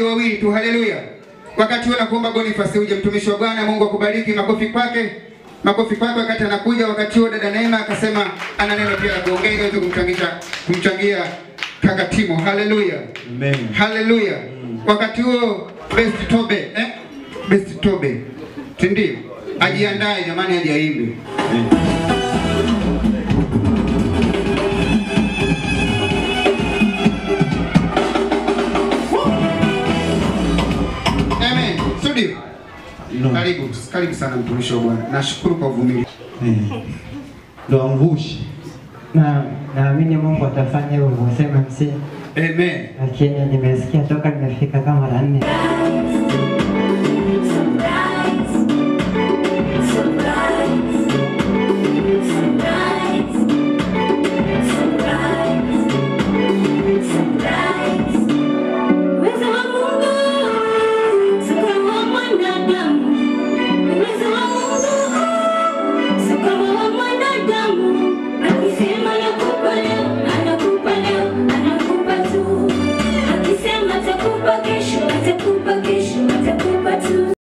Waje wawili tu. Haleluya. Wakati huo nakuomba Boniface uje, mtumishi wa Bwana. Mungu akubariki. Makofi kwake. Makofi kwake wakati anakuja. Wakati huo dada Neema akasema ana neno pia la kuongea ili aweze kumchangia kaka Timo. Haleluya. Amen. Haleluya. Wakati huo Best Tobe, Best Tobe. Si ndio? Ajiandae jamani, aje aimbe. Amen. Studio. No. Karibu, karibu sana mtumishi wa Bwana. Nashukuru kwa uvumilivu. Ndo amvushi. Na naamini Mungu atafanya hivyo ulivyosema MC. Amen. Lakini nimesikia toka nimefika kama mara 4.